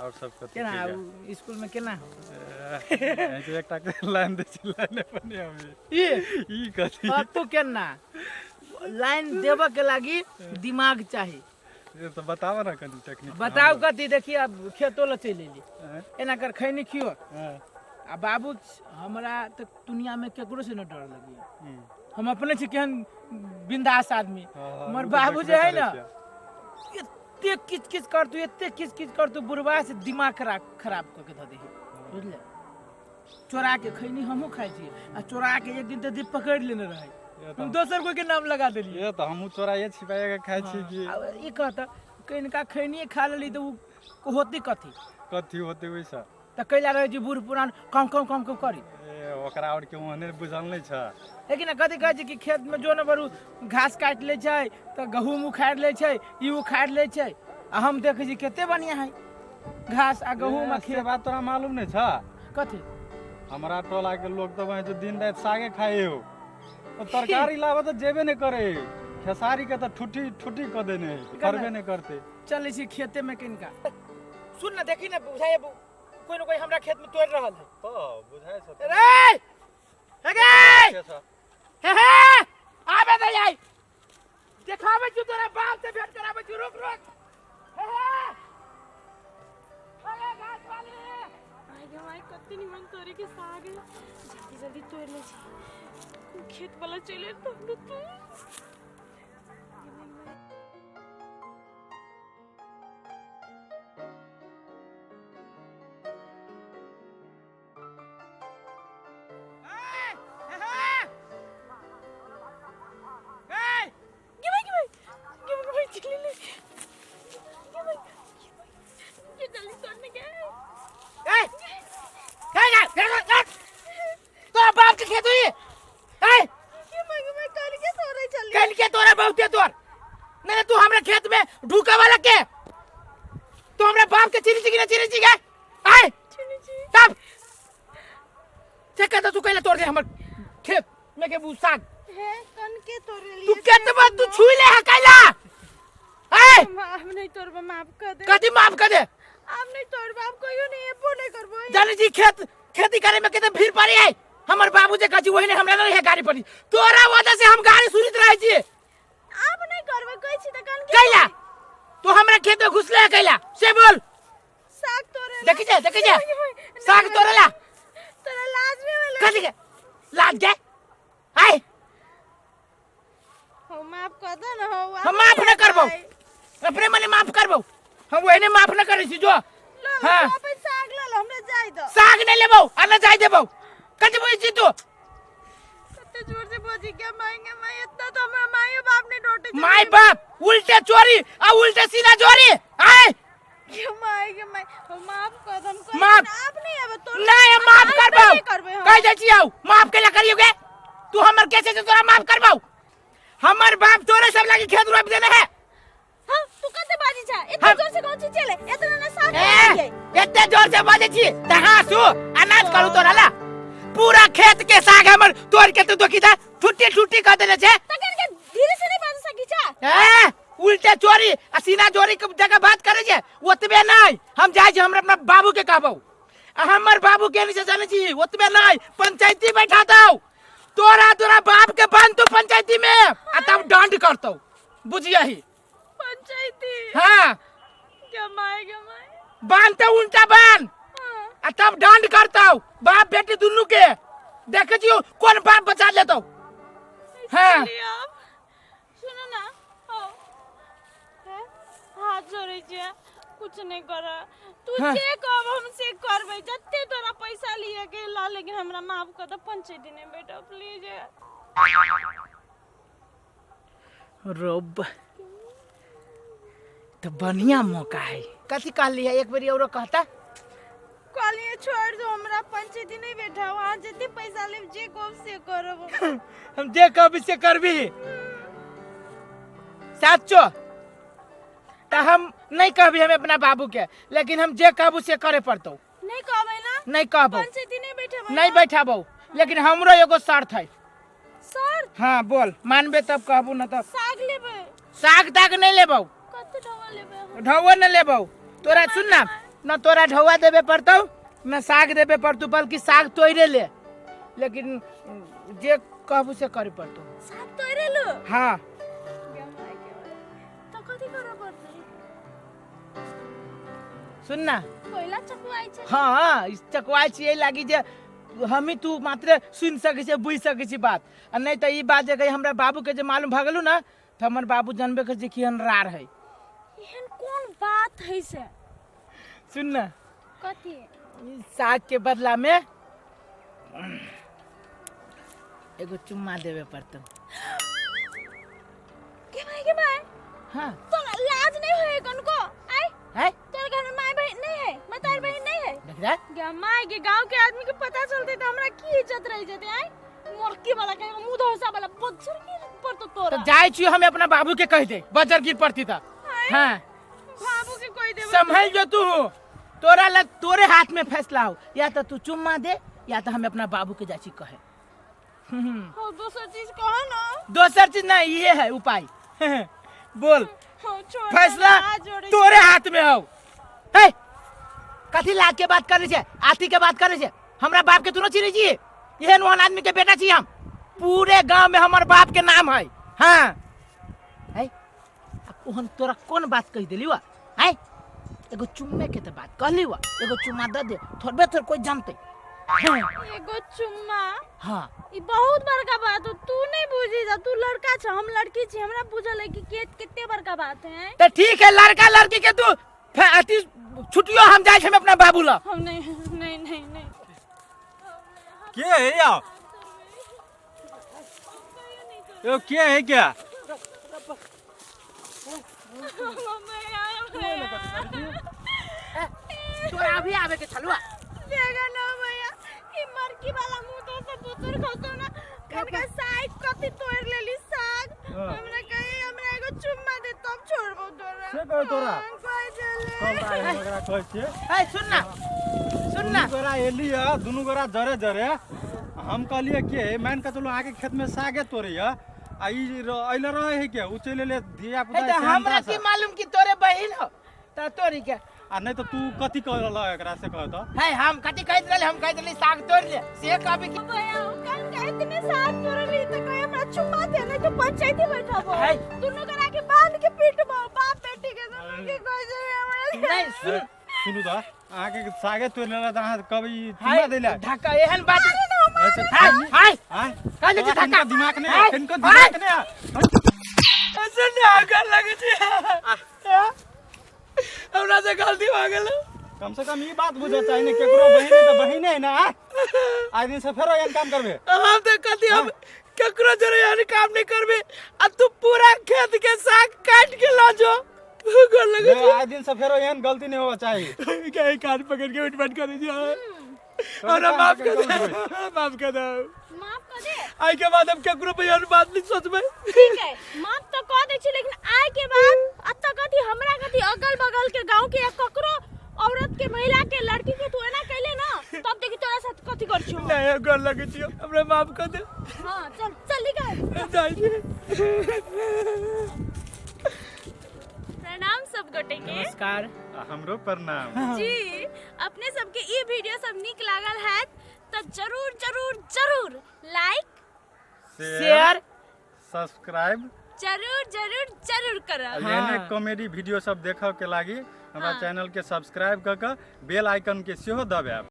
आओर सब कथी केना ठीक है। उ स्कूल में केना ए, जे एकटा के लाइन दै छै लाइने पर नहि आबै ई ई कथी अब तू केना लाइन देबऽ के लागी दिमाग चाही ये तऽ बताबऽ ने कनि टेक्निक बताउ कथी देखिए अब खेतो लऽ चलि एली आँय? एना कर खैनी खियो हँ, आ बाबू हमरा तऽ दुनिया में केकरो से न डर लगैया हम्म। हम अपने छी केहन बिंदास आदमी हँ, हमर ओ तऽ बाबू जे देखबे है ना करै छियै। एते किच किच करतू एते किच किच करतू बुढ़वा से दिमाग खराब खराब कऽ के धऽ देही बुझले चोरा के खैनी हमहूँ खाइ छियै आ चोरा के एक दिन तऽ दीप पकड़ि लेने रहै ये तऽ हम दोसर कोई के नाम लगा देलियै ये तऽ हमहूँ चोराइए छिपाइए के खाइ छी कि आ ई कहता कनिका खैनिए खा लेली तऽ उ होती कथी कथी होतै ओहिसँ तऽ कैला रहै छै बूढ़ पुरान कम कम कम कम करी ए ओकरा आओर के ओहने बुझल नहि छै लेकिन कथी कहै छै कि खेतमे जो न बरू घास काटि लै छै तऽ गहूम उखाड़ि लै छै ई उखाड़ि लै छै आ हम देखै छी कते बढ़िआँ है घास आ गहूम आ ए, से खेत बात तोरा मालूम नहि छ कथी हमरा टोला के लोग तऽ वहीं दिन राति सागे खाइ हो ओ तरकारी लाबऽ तऽ जेबे नहि करे खेसारी के तऽ ठुठी ठुठी कऽ देने है करबे नहि करते चलै छी खेते में किनका सुन ना देखी ना बुझाए कोई ना कोई हमरा खेत में तोड़ रहल है तो बुझाइ छ रे हे गे हे हे आबे दे आई देखाबै छी तोरा बाप से भेंट कराबै छी रुक रुक हे हे अरे घास वाली आइ गे माय कते निमन तोरे के साग है जल्दी जल्दी तोड़ ले छी खेत वाला चले तो तू गे माय गे माय गे माय गे माय चले ले गे माय ये जल्दी तोड़ने के तोरा बाप के खेत हुई ए गे माय गे माय काल के तोड़े चली कल के तोरा बहुते तोर नहीं तू हमरा खेत में ढूका वाला के तू हमरा बाप के चिनी छी कि ना चिनी छी गे आय चली छी तब से कहता तू कैला तोड़ दे हमर खेत में के उ साग हे कन के तोड़े लिए तू केतबा तू छुई ले है कैला आय हम नहीं तोड़बो माफ कर दे कथी माफ कर दे हम नहीं तोड़बो आप कहियो नहीं एबो नहीं करबो जाने जी खेत खेती करे में कितने भीड़ पड़ी है हमर बाबू जे कहै छी वही ने हमरा नहीं है गाड़ी पड़ी तोरा वजह से हम गाड़ी सुनत रहे छी आप नहीं करबो कहै छी त कन के कैला तू हमरा खेत में घुसले है कैला से बोल साग तोड़े देखी जा देखी जा साग तोड़ेला तोरा लाज में वाला कथी के लाज के आय हो माफ कर दो ना हो हम माफ न करबो अपने मने माफ करबो हम वही ने माफ न करै छी जो लो हाँ। अपन साग लो लो, हमरा जाय दो साग नहीं लेबो आ न जाय देबो कथी बुझै छी तू कते जोर से बोजी क्या मांगे मैं इतना तो हमरा माई बाप ने डोटे माय बाप उल्टे चोरी आ उल्टे सीधा चोरी आय क्यों माई के माई हो माफ कर दो हम माफ। आप नहीं अब तो नहीं हम माफ करबो करबे हम कह जाइ छी आउ माफ केला करियो गे तू हमर कैसे से तोरा माफ करबो हमर बाप तोरे सब लागी खेत रोप देने है हां तू कते बाजी छा इतना हम- जोर से कौन चीज चले इतना ना साथ ए, एते जोर से बाजै छी त हाँसू अनाज करू तोरा ला पूरा खेत के साग हमर तोड़ के तू दोखी दा ठुट्टी ठुट्टी कर देने छे तखन के धीरे से नहीं बाज सकी छा ए उल्टे चोरी आ सीना चोरी के जगह बात करे छे ओतबे नहीं हम जाइ छी हमरा अपना बाबू के कहबौ आ हमर बाबू के नहीं से जानै छी ओतबे नहीं पंचायती बैठा दौ तोरा तोरा बाप के बांध तू पंचायती में आ तब दंड करतौ बुझियही पंचायती हाँ क्या माए क्या माए बांधते उल्टा बांध हाँ आ तब दंड करतौ बाप बेटी दुनू के देखे छियौ कोन बाप बचा लेतौ हाँ। इसलिए आप सुनो ना आओ हैं? हाथ जोड़े छियै कुछ नहीं कर तू हाँ। जे कहब हम से करबै जते तोरा पैसा लिए के ला लेकिन हमरा माफ कर दे पंचायती नहीं बेटा प्लीज रोब तो बढ़िया मौका है कथी कहली है एक बेरी औरो कहता कहलिए छोड़ दो हमरा पंचायती नहीं बैठा वहाँ जते पैसा लेब जे कहब से करब हम जे कहबी से करबी साचो तो हम नहीं कहबी हम अपना बाबू के लेकिन हम जे कहबू से करे पड़तौ नहीं कहबै ना नहीं कहबो पंचायती नहीं बैठेबै नहीं बैठाबो लेकिन हमरो एगो शर्त है सर हाँ बोल मानबे तब कहबू ना तब साग लेबै साग ताग नहीं लेबौ कते ढोवा लेबै ढौओ नहीं लेबौ तोरा सुन ना न तोरा ढौआ देबे पड़तौ न साग देबे पड़तौ, बल्कि साग तोड़े ले, लेकिन जे कहबू से करे पड़तौ। साग तोड़े लो? हाँ। तो कथी करे पड़तै? सुन ना, कोयला चकुआइ छै। हाँ, इस चकवाइ छियै लागी जे हमी तू मात्र सुनि सकै छियै, बुझि सकै छी बात, आ नहि तऽ ई बात जे कही हमरा बाबूके जे मालूम भऽ गेलौ ने तऽ हमर बाबू जानबे करै छै कि एहन रार है। एहन कोन बात है से? सुन ना। कथी? ई साग के बदला में एगो चुम्मा देवे पड़तौ। के भाई, के भाई? हाँ। तोरा लाज नहीं होए कनको? आय है? तोरा घर में माय बहन नहीं है, मतार बहन नहीं है? देख रे। गे माय के, गांव के आदमी के पता चलते तो हमरा की इज्जत रह जते? आय मोरकी वाला कहे मुंह धोसा वाला बज्जर गिर पड़तो तोरा। तो जाय छी हम अपना बाबू के कह दे, बज्जर गिर पड़ती था। हाँ। बाबू के कह दे। संभल जो तू, तोरा लग तोरे हाथ में फैसला हो, या तो तू चुम्मा दे या तो हम अपना बाबू के जाची कहे। हो दोसर चीज कहो ना। दोसर चीज नहीं, ये है उपाय। बोल। हो छोड़, फैसला हाथ जोड़े छी। तोरे हाथ में हो। हे कथी लाग के बात करे छे, आती के बात करे छे? हमरा बाप के तू न चिन्है छी? एहन ओहन आदमी के बेटा छी हम, पूरे गांव में हमर बाप के नाम है। हाँ है, ओहन तोरा कोन बात कह देली वा? है एगो चुम्मे के तो बात कहली वा, एगो चुम्मा दे दे, थोड़बे थोड़ कोई जानते। हाँ। एगो चुम्मा? हाँ। ई बहुत बड़का बात हो, तू नहीं बुझी जा, तू लड़का छ, हम लड़की छी, हमरा बुझल है कि के कितने बड़का बात है। तो ठीक है, लड़का लड़की के तू अथी छुट्टियो, हम जाय छी अपना बाबू ला। हम नहीं नहीं नहीं नहीं। के है यार यो? के है क्या? तोरा अभी आवे के छलुआ। देखा ना भैया, ई मरकी वाला मुंह तो सब बुतर खसो ना, कनका साइड कथी तोड़ लेली साग। हाँ। हमरा कहे हमरा एगो चुम्मा दे तब छोड़बो तोरा। से कहे तोरा? हाँ, कहे चले। चल आइ हम एकरा कहै छियै। ए सुन ना, सुन ना। दुनू गोरा एली है, दुनू गोरा जरे जरे। हम कहलिए के मान के चलू अहाँके खेत में सागे तोड़े है, आ ई अइले रहे है के उ चलि एलै धिया पुता। ए त हमरा की मालूम कि तोरे बहिन हो त तोरी के। आ नहीं तो तू कथी कह रहल एकरा से कह त? है हम कथी कहत रहले? हम कहत रहली साग तोड़ ले, से कहबे कि भैया कल कहत में साग तोड़ली त कहे हमरा चुम्मा दे नहीं तो पंचायती बैठाबो। है। दुनू करा के बांध के पीटबो, बाप बेटी के दुनू के कह जे हमरा। नहीं सुन, सुनू त अहाँके सागे तोड़ लेला त अहाँ कभी है चुम्मा दैला? धक्का एहन बात। अच्छा, हाय हाय। आँय? कहले छी तोरा धक्का। किनको दिमाग नहि हाय, किनको हाय। दिमाग नहि। सुन ना, आगा लगे छी हमरा से गलती भऽ गेल। कम से कम ई बात बुझऽ चाही ने, केकरो बहिन है तऽ बहिने है ना। आँय? आइ दिन से फेरो एहन काम करबे? हम तऽ कथी, हम केकरो जरे एहन काम नहीं करबे, आ तू पूरा खेत के साग काट के ला जो गोर लगे। नहीं, आइ दिन से फेरो एहन गलती नहीं होवा चाही। के कान पकड़ के उठ बैठ करे छी और माफ कर दे, माफ कर दे। माफ कर दे। आई के बाद हम केकरो पे एहन बात नहीं सोचबे। ठीक है, माफ तो कर दे छी, लेकिन आय के बाद अत्ता कथी हमरा कथी अगल बगल के गांव के या ककरो औरत के महिला के लड़की के तू एना कैले ना तब देखी तोरा साथ कथी कर छी। नहीं गोर लगे छी, हमरा माफ कर दे। हां चल चल निकल जाई छी। प्रणाम सब गोटे के। नमस्कार। आ हमरो प्रणाम जी। अपने सबके ई वीडियो सब नीक लागल हैत त जरूर जरूर जरूर लाइक शेयर सब्सक्राइब जरूर जरूर जरूर करब। एहने कॉमेडी वीडियो सब देखऽ के लागी हमरा हाँ। चैनल के सब्सक्राइब कऽ के बेल आइकन के सेहो दबायब।